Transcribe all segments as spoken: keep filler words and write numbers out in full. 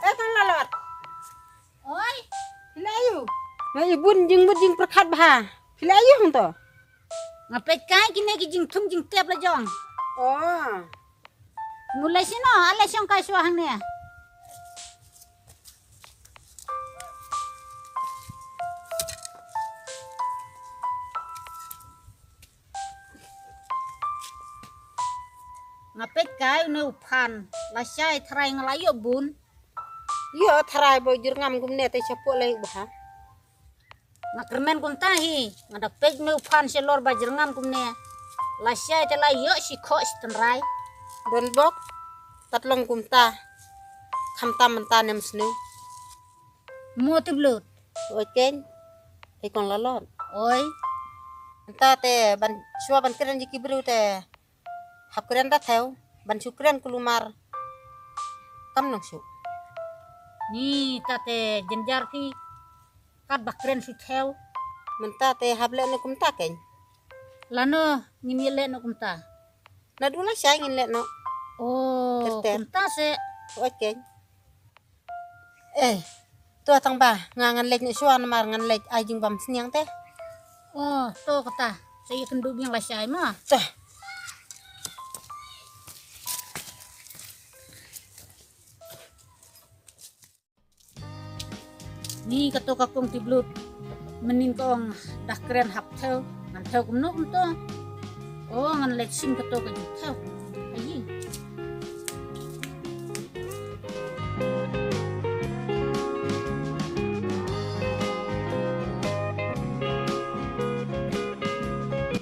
Eh, tang lalot. Oi. Phi la ïoh. Nga ïoh bun jingmut jingpyrkhat bha. Phi la ïoh hangto. Nga peit kai kine ki jingthung jingtep la jong. Oh. Mulai sino, ale shong kai shuwa hangne. Nga peit kai une u phan, lashai tharai nga la ïoh bun. Ïoh tharai boi jyrngam kumne te shapoh lei u bha. Nga kyrmen kumta hi, nga da peit une u phan shalor ba jyrngam kumne. Lashai te la ïoh shi khoh shi tynrai. Don bok, tat long kumta. Khamtam mynta nem snu. Mo tip lut. Oi keng. Hei kong lalot. Oi. Mynta te ban shuwa ban kren ji ki bru te. Hap kren da thew, ban shu kren kulumar. Kam nang shu. Ni ta te jynjar phi. Kat ba kren shu thew. Mynta te hap leh no kumta keng. Lano ngin ïa leh no kumta. Na du lashai ngin leh no. Oh, ter ter. Kumta se. Oi keng. Eh, to tang ba, nga ngan leit noh shuwa namar ngan leit ai jingbam sniang te. Oh, to kata. Sa ïa kynduh biang lashai ma. Te. Ni kato ka kong tip lut. Mynnin ka ong dah kren hap thew, ngan thew kumno kumto. O, ngan leit sim kato ka jingthew. Ayi.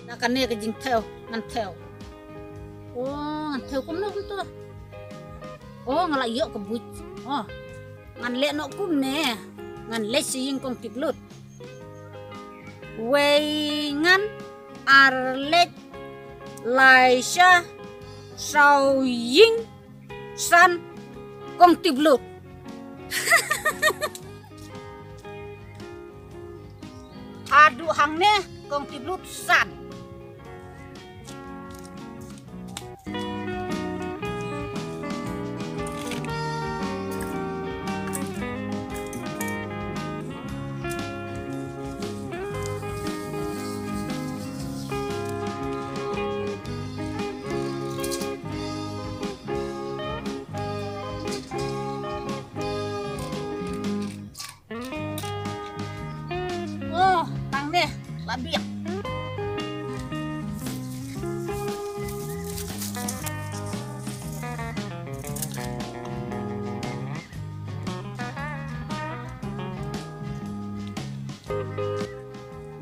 Na kane ka jingthew, ngan thew. O, ngan thew kumno kumto. O, nga la ïoh ka buit. O, ngan leh noh kumne. Ngan leit sha ïing kong tip lut. Wei ngan ar leit lai sha saw ïing san kong tip lut. Haduh hangne kong tip lut san. Oh, tang ne, la biang.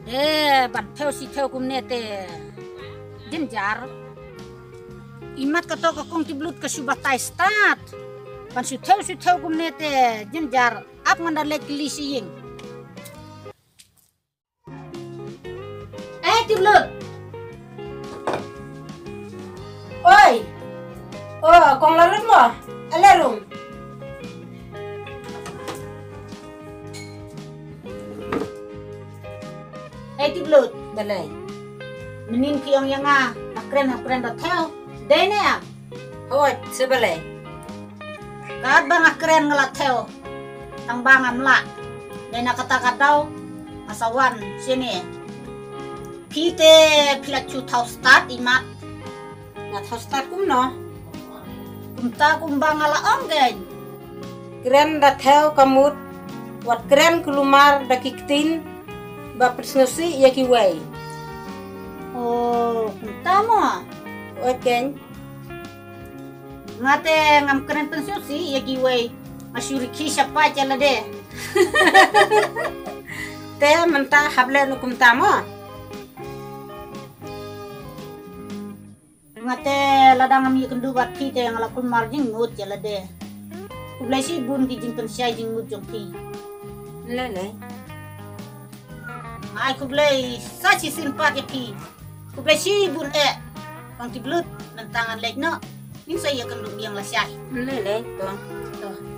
De, ban thew shi thew kumne te jynjar. Imat kato ka kong tip lut ka shu batai stad. Ban shu thew shu thew kumne te jynjar. Ap ngan da leit kylli sha ïing. Eh, tip lut. Oi. Oh, kong la rut mo. Ale rum. Eh, tip lut. Balei. Mynnin ki ong ïa nga, ha kren ha kren da thew. Dei ne em? Hooid, se balei. Katba nga kren nga la thew. Tang ba ngam lah. Dei na kata ka daw nga sa wan shane. Phi te phi la shu thaw stad imat. Nga thaw stad kumno? Kumta kumba nga la ong keiñ. Kren da thew ka mut. Wat kren kulmar da ki ktien ba pynsngewsih ïa kiwei. Oh, kumta mo. Hooid keiñ. Nga te ngam kren pynsngewsih ïa kiwei. Nga shu rkhie shaphang ïa lade. Te mynta hap leh noh kumta mo. Nga te lada ngam ïakynduh bad phi te nga la kulmar jingmut ïa lade. Khublei shibun ki jingpynshai jingmut jong phi. Lei lei. Ai khublei sa shisien pat ïa phi. Khublei shibun eh. Pang ti blut, mynta ngan leit noh. Ngin sa ïakynduh biang lashai. Lei lei to. To.